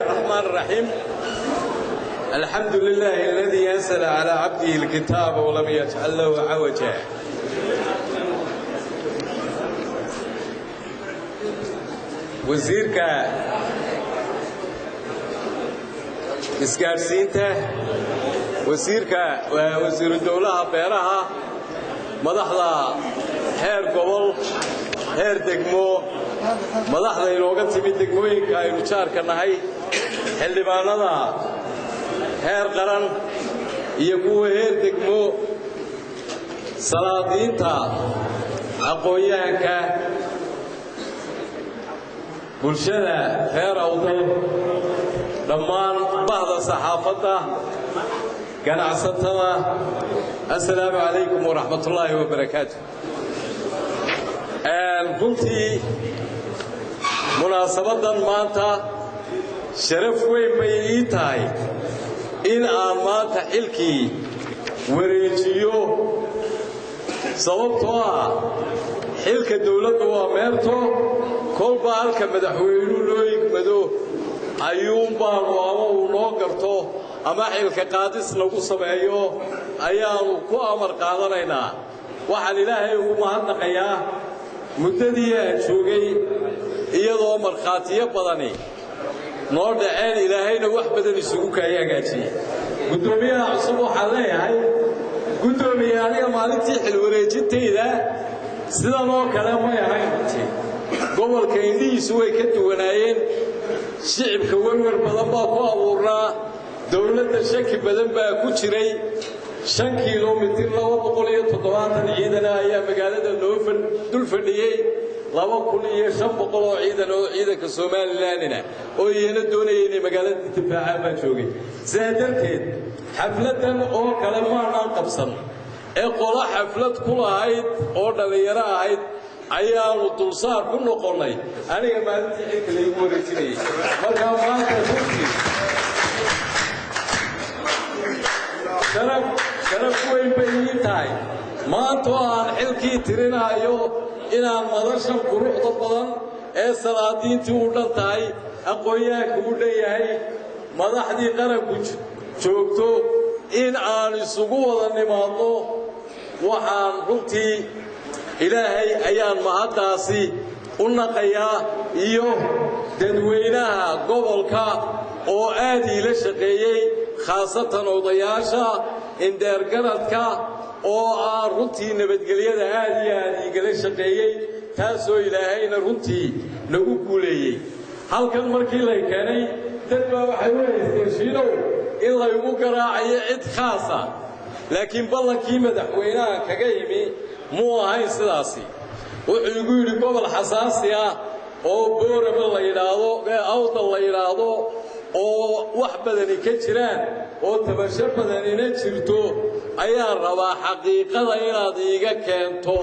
الرحمن الرحيم. الحمد لله الذي أنزل على عبده الكتاب ولم يجعل له عوجا. Wasiirka isgaadhsiinta, wasiirka, wasiiru dowlaha beeraha, madaxda heer gobol, heer degmo, madaxda inooga timid degmooyinka aynu jaarka nahay, xildhibaanada heer qaran iyo kuwa heer degmo, salaadiinta, aqoon-yahanka, bulshada reer Awdal, dhammaan bahda saxaafadda, ganacsatada, assalaamu calaykum waraxmatullaahi wabarakaatu. Runtii munaasabaddan maanta sharaf weyn bay ii tahay in aan maanta xilkii wareejiyo, sababtoo ah xilka dawladdu waa meerto. Kolba halka madaxweynuhu noo igmado ayuun baanu, ama uu noo garto ama xilka qaadis lagu sameeyo, ayaannu ku amar qaadanaynaa. Waxaan Ilaahay ugu mahadnaqayaa muddadii aan joogay, iyadoo markhaatiyo badani noo dhaceen, Ilaahayna wax badan isugu kaaya hagaajiyey. Guddoomiyaha cusub waxaan leeyahay: guddoomiye, aniga maalintii xilwareejintayda sidan oo kale may ahayn. Runtii gobolka indhihiisu way ka duwanaayeen, shicibka werwer badan baa ku abuurnaa, dawladda shaki badan baa ku jiray. 5 kilomitir 270 ciidana ayaa magaalada noo dul fadhiyey, 2500 oo ciidan oo ciidanka Somalilandina oo iyana doonaya inay magaalada difaacaan baa joogay. Sidaa darteed xafladdan oo kale maanaan qabsan ee qolo xaflad ku lahayd oo dhallinyaro ahayd ayaanu dulsaar ku noqonnay aniga maalintii xilka laygu wareejinayay. Markaa maanta runtii sharaf weyn bay ii tahay maanta oo aan xilkii tirinaayo inaan madashan quruxda badan ee salaadiintii u dhan tahay, aqoon-yahanka u dhan yahay, madaxdii qaranku joogto, in aan isugu wada nimaadno. Waxaan runtii Ilaahay ayaan mahaddaasi u naqayaa iyo dadweynaha gobolka oo aad iila shaqeeyey, khaasatan odayaasha indheergaradka oo aan runtii nabadgelyada aad iyo aad iigala shaqeeyey, taasoo Ilaahayna runtii nagu guuleeyey. Halkan markii lay keenay, dad baa waxay u haysteen, Shiinow, in laygu garaacayo cid khaasa, laakiin ballankii madaxweynaha kaga yimi muu ahayn sidaasi. Wuxuu igu yidhi gobol xasaasi ah oo Boorama la yidhaahdo, Awdal la yidhaahdo, oo wax badani ka jiraan oo tabasho badanina jirto ayaan rabaa xaqiiqada inaad iiga keento,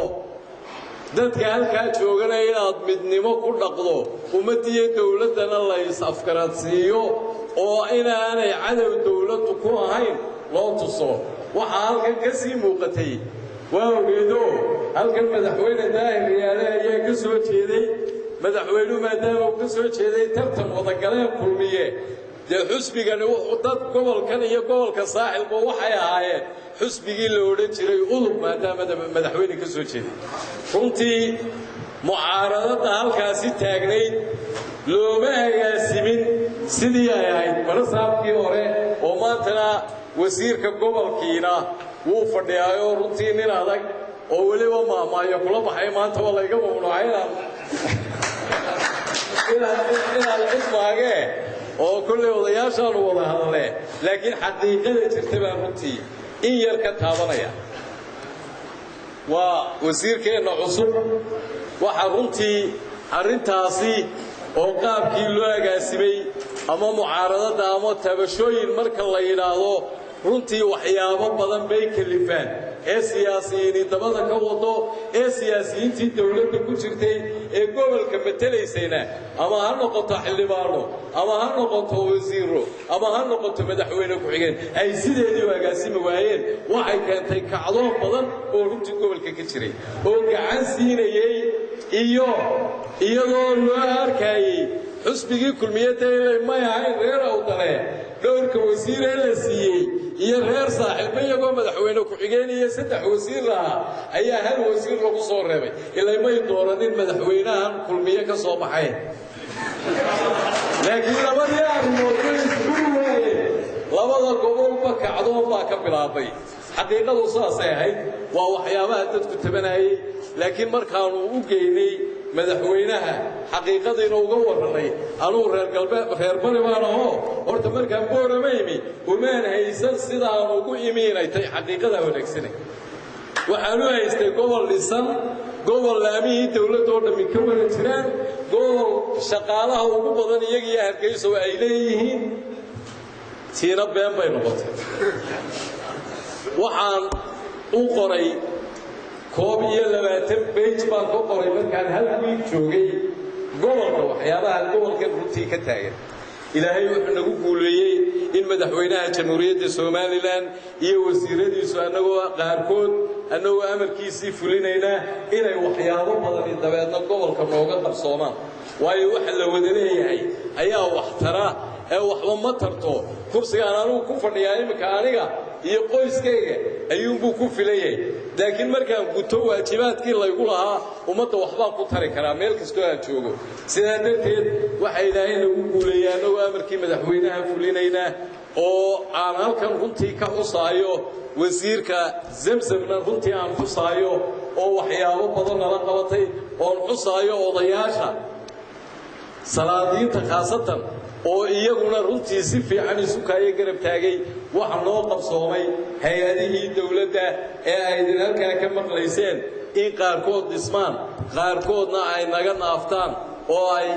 dadka halkaa joogana inaad midnimo ku dhaqdo, ummaddiiyo dawladdana la is afgaradsiiyo oo inaanay cadow dawladdu ku ahayn loo tuso. Waxaa halkan ka sii muuqatay waa ogeedo halkan madaxweyne Daahir Riyaale ayaa ka soo jeeday. Madaxweynuhu maadaama uu ka soo jeeday, tartan wadagaleen Kulmiye dee xusbigani wuxuu dad gobolkan iyo gobolka Saaxilba waxay ahaayeen xusbigii la odhan jiray Udub. Maadaama madaxweyne ka soo jeeday, runtii mucaaradadda halkaasi taagnayd looma agaasimin sidii ay ahayd. Barasaabkii hore oo maantana wasiirka gobolkiina wuu fadhiyaayoo runtii nin adag oo weliba maahmaayo kula baxay. Maanta waa layga mamnuucay inaan cid maagee oo kolley odayaashaanu wada hadale, laakiin xaqiiqada jirta baan runtii in yar ka taabanaya. Waa wasiirkeenna cusub. Waxaa runtii arrintaasi oo qaabkii loo agaasimay ama mucaaradadda ama tabashooyin marka la yidhaahdo, runtii waxyaabo badan bay kalifaan ee siyaasiyiini dabada ka wado, ee siyaasiyiintii dawladda ku jirtay ee gobolka matelaysayna, ama ha noqoto xildhibaano ama ha noqoto wasiiro ama ha noqoto madaxweyne ku-xigeen, ay sideedii u agaasimi waayeen. Waxay keentay kacdoon badan oo runtii gobolka ka jiray oo gacan siinayey, iyo iyadoo loo arkayey xusbigii Kulmiyadda inay may ahayn reer tobanka wasiir ee la siiyey iyo reer Saaxilba, iyagoo madaxweyne ku-xigeen iyo 3 wasiir lahaa, ayaa hal wasiir lagu soo reebay. Ilay may dooranin madaxweynahan Kulmiye ka soo baxay. Laakiin labadii arrimood way isguri waayeen. Labada gobolba kacdoon baa ka bilaabay. Xaqiiqadu saasay ahayd, waa waxyaabaha dadku tabanayey. Laakiin markaannu u geynay madaxweynaha xaqiiqadiina uga warrannay, anugu reer galbeed, reer bari baan ahoo, horta markaan Boorama imi umaan haysan sidaan ugu imi inay tahay xaqiiqadaa wanaagsanay. Waxaan u haystay gobol dhisan, gobol laamihii dawladda oo dhammi ka wada jiraan, gobol shaqaalaha ugu badan iyagiiyo Hargeyso ay leeyihiin. Tiina been bay noqotay. Waxaan u qoray 21 page baan ka qoray markaan hal wiig joogay gobolka, waxyaabaha gobolkan runtii ka taagan. Ilaahay wuxuu nagu guuleeyey in madaxweynaha Jamhuuriyadda Somaliland iyo wasiiradiisu, annagoo qaarkood annagoo amarkiisii fulinaynaa, inay waxyaabo badani dabeedna gobolka nooga qabsoomaan. Waayo, waxa la wada leeyahay ayaa wax tara ee waxba ma tarto kursigaan anugu ku fadhiyaa iminka. Aniga iyo qoyskayga ayuunbuu ku filan yahay, laakiin markaan guto waajibaadkii laygu lahaa, ummadda waxbaan ku tari karaa meel kastoo aan joogo. Sidaa darteed waxa Ilaahay nagu guuleeyey, annagoo amarkii madaxweynaha fulinaynaa, oo aan halkan runtii ka xusaayo wasiirka Zamzamna, runtii aan xusaayo oo waxyaabo badan nala qabatay, oon xusaayo odayaasha salaadiinta khaasatan oo iyaguna runtii si fiican isu kaayo garab taagay, waxa noo qabsoomay hay-adihii dawladda ee aydin halkaa ka maqlayseen in qaarkood dhismaan, qaarkoodna ay naga naaftaan oo ay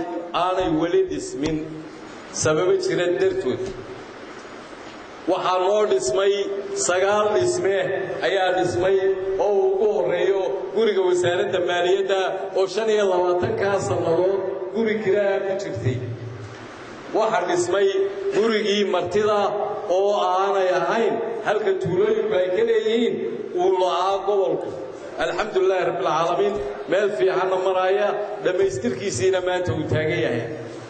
aanay weli dhismin sababo jira dartood. Waxaa noo dhismay 9 dhisme ayaa dhismay, oo uu ugu horreeyo guriga wasaaradda maaliyadda oo 25-kaa sannadood guri kiraa ku jirtay. Waxaa dhismay gurigii martida oo aanay ahayn halka tuulooyinku ay ka leeyihiin uu la'aa gobolku. Alxamdulilaahi rabbilcaalamiin, meel fiicanna maraaya, dhammaystirkiisiina maanta uu taagan yahay.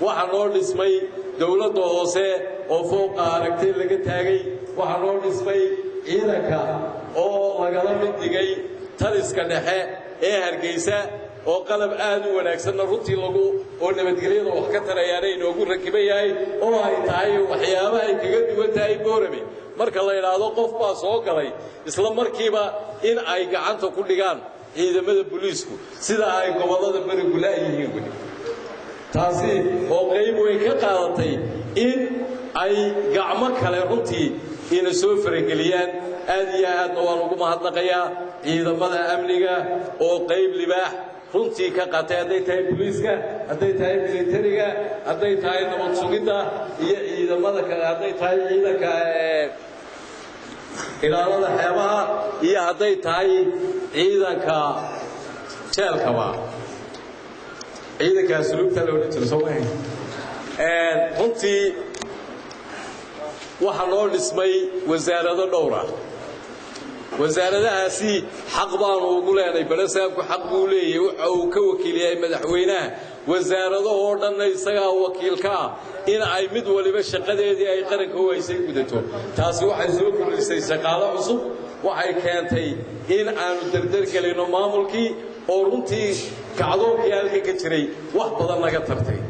Waxaa noo dhismay dowladda hoose oo fooqa aragtay laga taagay. Waxaa noo dhismay ciidanka oo lagala mid dhigay taliska dhexe ee Hargeysa, oo qalab aad u wanaagsanna runtii lagu oo nabadgelyada wax ka tarayaana inoogu rakiban yahay, oo ay tahay waxyaabaha ay kaga duwan tahay Boorame. Marka la idhaahdo qof baa soo galay, isla markiiba in ay gacanta ku dhigaan ciidamada booliisku, sida ay gobollada berigu la'yihiin weli. Taasi oo qayb weyn ka qaadatay in ay gacmo kale runtii ina soo farageliyaan. Aad iyo aadna waan ugu mahadnaqayaa ciidamada amniga oo qayb libaax runtii ka qaatay, hadday tahay booliiska, hadday tahay militariga, hadday tahay nabad sugidda iyo ciidamada kale, hadday tahay ciidanka ilaalada xeebaha iyo hadday tahay ciidanka jeelkaba, ciidanka asluubta la odhan jiro. Soo maha? Runtii waxaa noo dhismay wasaarado dhowr ah. Wasaaradahaasi xaq baanu ugu leenay, barasaabku xaq buu leeyahay, waxa uu ka wakiil yahay madaxweynaha, wasaaradahoo dhanna isagaa wakiilka ah, in ay mid waliba shaqadeedii ay qaranka u haysay gudato. Taasi waxay soo kordhisay shaqaalo cusub, waxay keentay in aanu derdergelinno maamulkii, oo runtii kacdoonkii halka ka jiray wax badan naga tartay.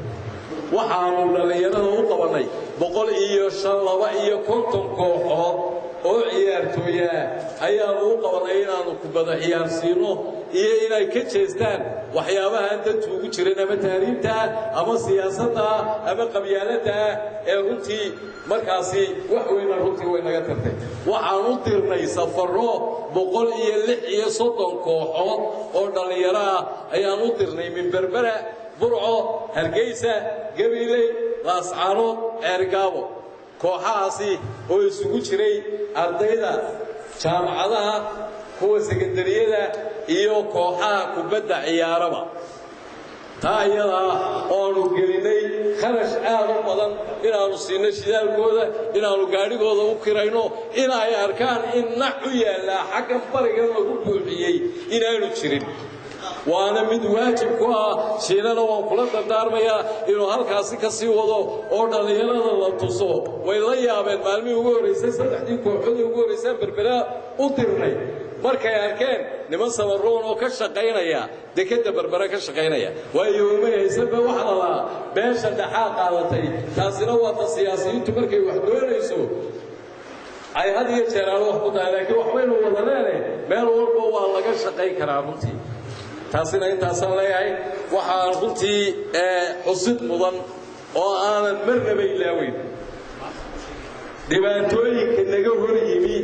Waxaanu dhallinyarada u qabannay 152 kooxood oo ciyaartooyaa ayaanu u qabannay, inaannu kubada ciyaarsiinno iyo inay ka jeestaan waxyaabahaan dantu ugu jiran, ama tahriibtaa ama siyaasaddaa ama qabyaaladdaa ee runtii markaasi wax weyna runtii way naga tartay. Waxaan u dirnay safarro, 136 kooxood oo dhallinyaro ah ayaan u dirnay min Berbera, Burco, Hargeysa, Gabiley, Laascaanood, Ceergaabo. Kooxahaasi oo isugu jiray ardayda jaamacadaha, kuwa sekandariyada iyo kooxaha kubadda ciyaaraba, taa iyadaa oanu gelinnay kharash aad u badan, inaannu siinno shidaalkooda, inaannu gaadhigooda u kirayno, in ay arkaan in nac u yaallaa xaggan barigan lagu buuxiyey inaanu jirin. Waana mid waajib ku ah. Shiinana waan kula dardaarmayaa inuu halkaasi ka sii wado oo dhallinyarada la tuso. Way la yaabeen maalmihii ugu horraysay, saddexdii kooxoodii ugu horraysaan Berbera u dirnay, markay arkeen niman Samaroon oo ka shaqaynaya dekedda Berbere ka shaqaynaya. Waayo umay haysanba waxa la lahaa beesha dhexaa qaadatay. Taasina waa ta siyaasiyiintu markay wax doonayso ay had iyo jeeraalo wax ku tahay, laakiin waxbaynu wada leene, meel walba waa laga shaqayn karaa runtii. Taasina intaasaan leeyahay. Waxaan runtii xusid mudan oo aanan marnaba ilaaweyn dhibaatooyinka naga hor yimi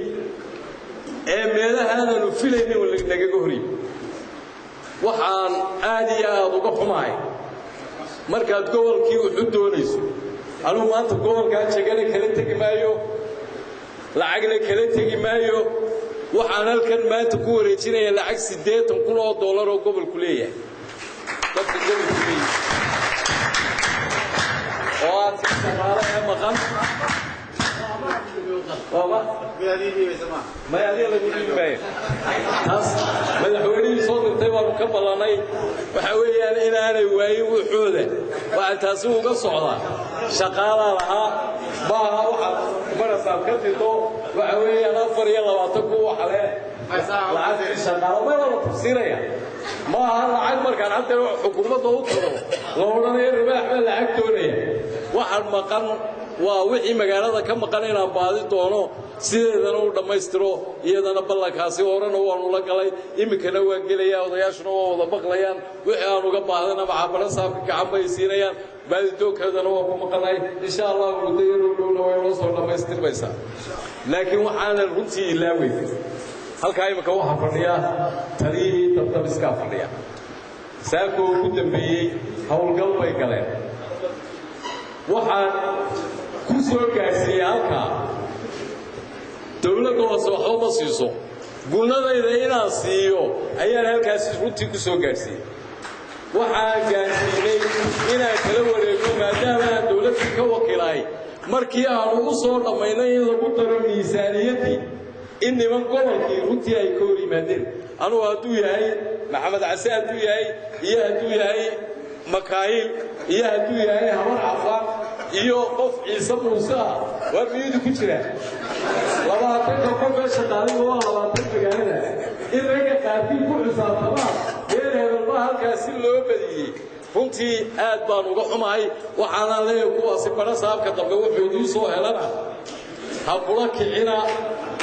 ee meelahaananu filaynin nagaga hor yimi. Waxaan aad iyo aad uga xumahay markaad gobolkii wuxu doonayso. Anugu maanta gobolkaa jegana kala tegi maayo, lacagna kala tegi maayo. Waxaan halkan maanta ku wareejinaya lacag 80,000 oo dollar oo gobolku leeyahay, dadka gobolku leeyahay, oo aad si shaqaale ee maqan. May, adiga lagu dhiibi maayo taas. Madaxweynihii soo dirtay baanu ka ballannay. Waxa weeyaan inaanay waayin wuxooda. Waxaa taasi uga socdaa shaqaalaa lahaa maaha waxaad barasaad ka dirto. Waxa weeyaan 24 kun waxa leh lacagtii shaqaala mayna la tafsiiraya. Maaha lacag markaan hadda xukuumadda u tago la odhanayo Ribaax baa lacag doonaya. Waxaan maqan waa wixii magaalada ka maqan inaan baadi doono, sideedana u dhammaystiro. Iyadana ballankaasi horena waanu la galay, iminkana waan gelayaa. Odayaashuna waa wada maqlayaan. Wixii aan uga baahdana maxaabara saabka gacan bay siinayaan. Baadidoonkeedana waa ku maqanay, insha Allah muddo yaroo dhowna way noo soo dhammaystirmaysaa. Laakiin waxaanan runtii ilaaweyn, halkaa iminka waxaa fadhiya taliyihii dabdabiskaa fadhiya. Saakoo ugu dambeeyey howlgal bay galeen. Waxaan ku soo gaadhsiiyey halkaa, dowladda hoose waxba ma siiso, gunnadayda inaan siiyo ayaan halkaasi runtii ku soo gaadhsiiyey. Waxaan gaadhsiinay inaan kala wareegno maadaama aan dowladdii ka wakiilahay. Markii aanu u soo dhammaynay in lagu daro miisaaniyaddii, in niman gobolkii runtii ay ka hor yimaadeen. Anugu hadduu yahay Maxamed Case, hadduu yahay iyo hadduu yahay Makaayil, iyo hadduu yahay Habar Cafaan iyo qof Ciise Muuse ah, waa miyudu ku jira 20-ka qof ee shaqaaliga, waa 20 magaalada in ragga qaarkii ku xisaabtamaan meel hebelba halkaasi loo badiyey. Runtii aad baan uga xumahay. Waxaanaan leeyahay kuwaasi bara saabka dambe wuxuu idiin soo helana ha kula kicina,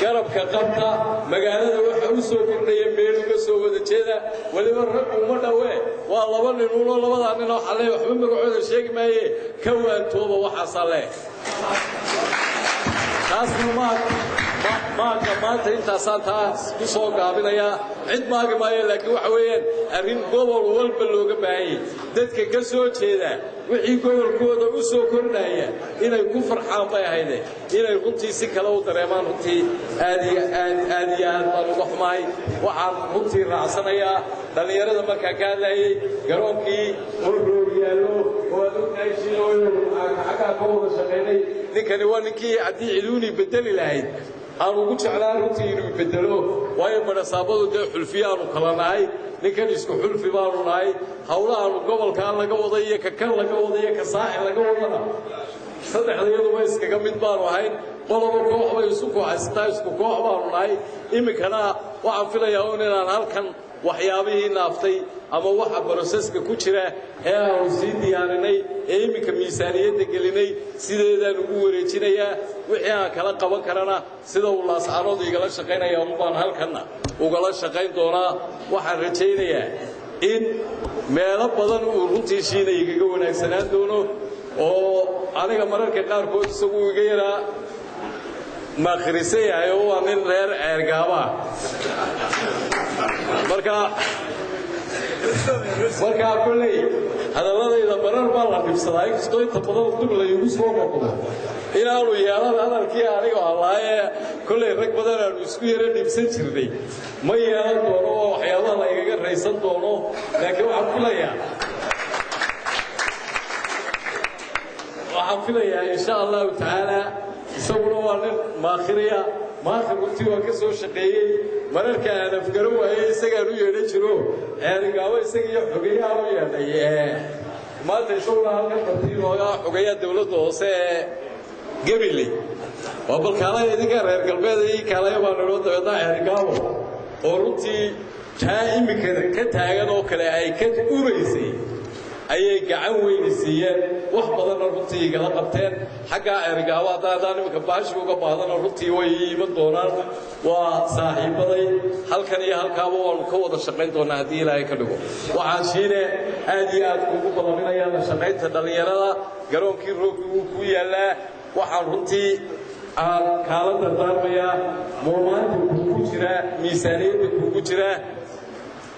garabka qabta. Magaalada waxa u soo kordhaya meel uga soo wada jeeda. Weliba raggu uma dhowee, waa laba ninuunoo labadaa nin oo xalay, waxba magacooda sheegi maaye, ka waantooba waxaasaa leh. Taasna maagga maanta intaasaan taas ku soo gaabinayaa. Cid maagi maayo, laakiin waxa weeyaan arrin gobol walba looga baahanyay, dadka ka soo jeeda wixii gobolkooda u soo kordhaya inay ku farxaan bay ahayde, inay runtii si kale u dareemaan runtii aad iyo aad, aad iyo aad baan uga xumahay. Waxaan runtii raacsanayaa dhallinyarada markaan ka hadlayay garoonkii oo roog yaallo oo aad ogtahay Shiinooyo xaggaa ka wada shaqaynay. Ninkani waa ninkii haddii ciduuni bedeli lahayd aan ugu jeclaa runtii inuu bedelo, waayo badhasaabadu dee xulfiyaanu kala nahay. Ninkan isku xulfi baanu nahay. Howlahaanu gobolkaa laga wada iyo ka kan laga wada iyo ka saaxil laga wadana, saddexda iyaduba iskaga mid baanu ahayn. Qoloba koox bay isu kooxaysataa, isku koox baanu nahay. Iminkana waxaan filayaa un inaan halkan waxyaabihii naaftay ama waxa broseska ku jira ee aanu sii diyaarinay ee iminka miisaaniyadda gelinay sideedaan ugu wareejinayaa. Wixii aan kala qaban karana, sida uu Laascaanood igala shaqaynaya unbaan halkanna ugala shaqayn doonaa. Waxaan rajaynayaa in meelo badan uu runtii Shiina igaga wanaagsanaan doono, oo aniga mararka qaarkood isagu iga yaraa maakhrisan yahay, oo waa nin reer Ceergaabaa. Markaa kolley hadalladayda marar baa la dhibsadaa, inkastoo inta badan dib laygu soo noqdo inaanu yeelan hadalkii aniga hadlaaye. Kolley rag badan aanu isku yaro dhibsan jirnay ma yeelan doono oo waxyaabaha la igaga raysan doono. Laakiin waxaan filayaa insha Allahu tacaala isaguna waa nin maakhiriya. Maanta runtii waan ka soo shaqeeyey. Mararka aan afgaro waayey isagaan u yeedhan jiro Ceerigaabo, isaga iyo xogayaha u yeedhay. Maanta isaguna halkan martii nooga xogayaha dowladda hoose ee Gabiley waa balkaalaya, idinka reer galbeed ii kaalaya baa nidho. Dabeedna Ceerigaabo oo runtii taa iminka ka taagan oo kale ay ka uraysay ayay gacan weyni siiyeen, wax badanna runtii igala qabteen xaggaa Ceerigaabo. Haddaan iminka baashi uga baahdana runtii way ii iman doonaan. Waa saaxiibaday, halkan iyo halkaaba waanu ka wada shaqayn doonaa haddii Ilaahay ka dhigo. Waxaan, Shiine, aad iyo aad kuugu balaminayaa la shaqaynta dhallinyarada. Garoonkii rooggi wuu ku yaallaa. Waxaan runtii aan kaala dardaarmayaa moomaanta kuugu jira miisaaniyadda kuugu jira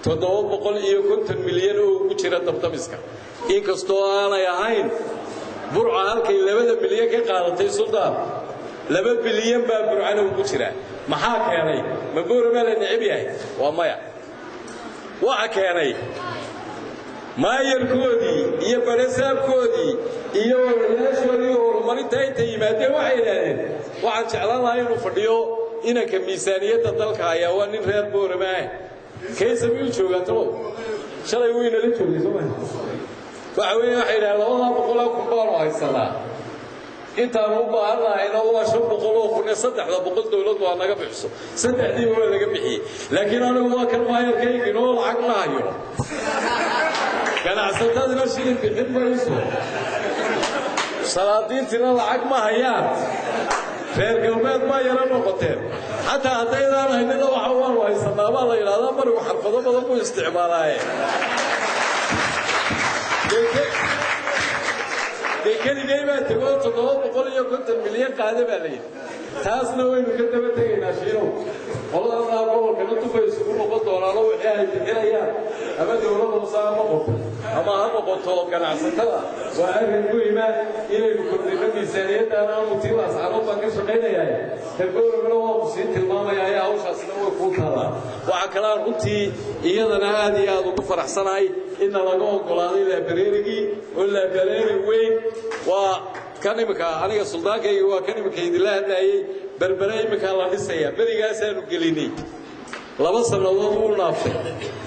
750 milyan oo ugu jira dabdamiska, inkastoo aanay ahayn Burca halkay 2 milyan ka qaadatay. Suldaan, 2 bilyan baa Burcana ugu jira. Maxaa keenay? Ma Booramaa la necab yahay? Waa maya. Waxa keenay maayarkoodii iyo badhasaabkoodii iyo odayaashoodii horumarinta intay yimaadeen waxay yidhaahdeen, waxaan jeclaan lahaa inuu fadhiyo inanka miisaaniyadda dalka hayaa, waa nin reer Boorama ah. Kaysa miyuu joogaa talow? Shalay wuu inala joogay, soo ma? Waxa weeye, waxay yidhahdeen 200,000 baanu haysanaa, intaanu u baahan lahayna waa 500,000 ee 300 dowladdu waa naga bixiso. Saddexdiiba waa laga bixiyey. Laakiin anigu waa kan maayarkayginoo lacag ma hayo, ganacsatadina shilin bixin mayso, salaadiintina lacag ma hayaan, reer galbeed ma yaro noqoteen. Xataa haddaydaan haynina waxa waanu haysanaa baa la yidhahdaa. Marigu xarfado badan buu isticmaalaaye. Dee keligay baa tegoo 750 milyan qaada baa la yidhi. Taasna waynu ka daba tegaynaa, Shiinow. Qoladanaa gobolkana dubay isugu noqon doonaanoo wixii ay bixinayaan, ama dowlad hoose ha noqoto ama ha noqoto ganacsatada, waa arrin muhima inaynu kordhino miisaaniyaddan. Aanu tii Laascanood baan ka shaqaynayaa, tagooragana waa ku sii tilmaamayaa ee hawshaasna way kuu taallaa. Waxaa kalean runtii iyadana aad iyo aad ugu faraxsanahay inna laga oggolaaday library-gii, oo library weyn waa kan imika. Aniga suldaankayga waa kan imika idinla hadlaayey. Berbere iminkaa la dhisayaa, berigaasaanu gelinay, 2 sannadood wuu naaftay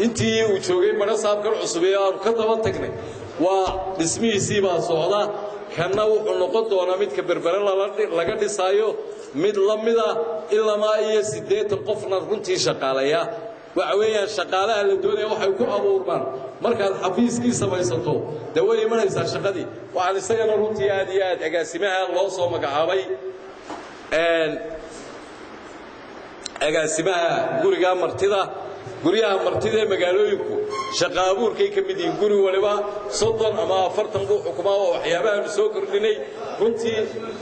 intii uu joogay badhasaabkan cusub ee aanu ka daba tagnay. Waa dhismihiisii baa socda. Kanna wuxuu noqon doonaa midka Berbere laga dhisaayo mid la mida, ilamaa iyo 80 qofna runtii shaqaaleeya. Waxa weeyaan shaqaalaha la doonaya waxay ku abuurmaan markaad xafiiskii samaysato, dee way imanaysaa shaqadii. Waxaan isagana runtii aad iyo aad agaasimaha loo soo magacaabay, agaasimaha guriga martida. Guryaha martida ee magaalooyinku shaqa abuurkay ka mid yihiin. Guri waliba 30 ama 40 buu xukumaa. Oo waxyaabahaanu soo kordhinay runtii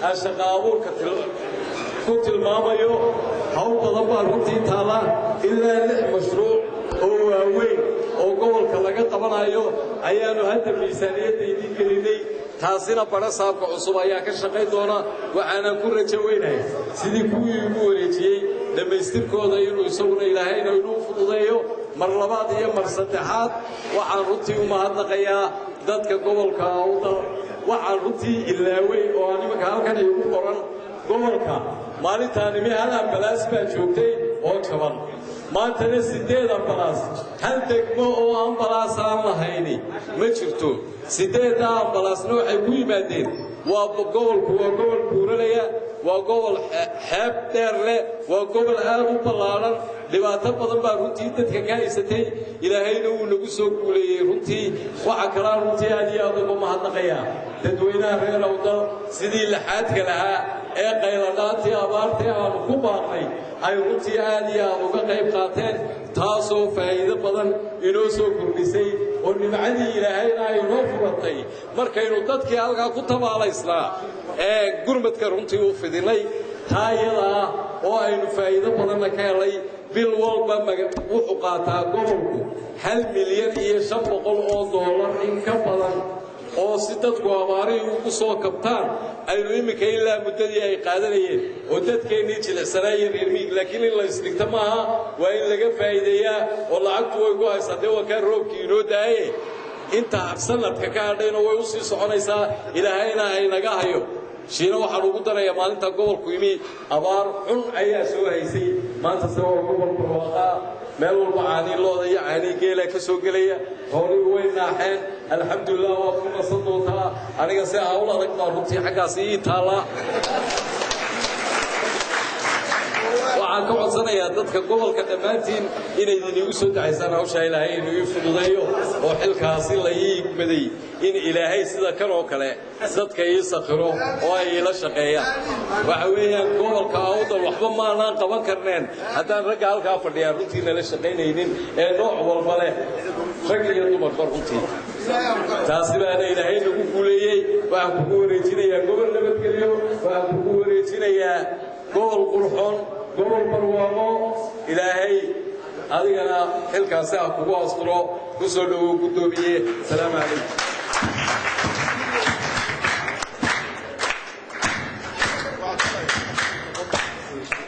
aan shaqa abuurka ku tilmaamayo. Hawl badan baa runtii taala. Ilaa lix mashruuc oo waaweyn oo gobolka laga qabanayo ayaannu hadda miisaaniyadda idiin gelinay. Taasina badhasaabka cusub ayaa ka shaqayn doona. Waxaanan ku rajo weynahay sidii kuwii ugu wareejiyey dhammaystirkooda inuu isaguna Ilaahayna inuu fududeeyo. Mar labaad iyo mar saddexaad waxaan runtii u mahadnaqayaa dadka gobolka Awdal. Waxaan runtii ilaawey oo aan iminka halkan iigu qoran, gobolka maalintaanimi hal ambalaas baa joogtay oo jaban, maantana siddeed ambalaas. Hal degmo oo ambalaas aan lahayni ma jirto. Siddeeddaa ambalaasna waxay ku yimaadeen, waa gobolku waa gobol buuralaya, waa gobol xeeb dheer leh, waa gobol aad u ballaadhan. Dhibaato badan baa runtii dadka ka haysatay, Ilaahayna wuu nagu soo guuleeyey runtii. Waxaa kalaa runtii aad iyo aad uga mahadnaqayaa dadweynaha reer Awdal sidii laxaadka lahaa ee qayladhaantii abaartii aanu ku baaqnay ay runtii aad iyo aad uga qayb qaateen, taasoo faa'iido badan inoo soo kordhisay oo nimcadii Ilaahayna ay inoo furatay markaynu dadkii halkaa ku tabaalaysnaa ee gurmadka runtii u fidinay. Taa iyada ah oo aynu faa'iido badanna ka helay. Bil walba wuxuu qaataa gobolku $1,500,000 in ka badan oo si dadku abaarihii ugu soo kabtaan aynu iminka ilaa muddadii ay qaadanayeen oo dadkeennii jilicsanaa iyo reer miig. Laakiin in la isdhigto maaha, waa in laga faa'iideeyaa oo lacagtu way ku haysaa. Dee waa kaa roobkii inoo daaye, inta sanadka ka hadhayna way u sii soconaysaa. Ilaahayna haynaga hayo. Shiina waxaan ugu darayaa, maalinta gobolku yimi abaar xun ayaa soo haysay. Maanta se waa gobol barwaaqaa, meel walba caanii looda iyo caanii geela ka soo gelaya, xoolihii way naaxeen, alxamdulilah. Waad ku nasan doontaa. Aniga se hawl adag baa runtii xaggaasi ii taallaa. Waxaan ka codsanayaa dadka gobolka dhammaantiin inaydin igu soo dacaysaan hawshaa, Ilaahay inuu ii fududeeyo oo xilkaasi la ii igmaday in Ilaahay sida kan oo kale dadka ii sakhiro oo ay iila shaqeeyaan. Waxa weeyaan, gobolka Awdal waxba maanaan qaban karneen haddaan ragga halkaa fadhiyaan runtii nala shaqaynaynin, ee nooc walba leh, rag iyo dumarba runtii. Taasi baana Ilaahay nagu guuleeyey. Waxaan kugu wareejinayaa gobol nabadgelyo, waxaan kugu wareejinayaa gobol qurxoon, gobol barwaaqo. Ilaahay adigana xilkaasi ha kugu asturo. Ku soo dhowow, guddoomiye. Asalaamu calaykum.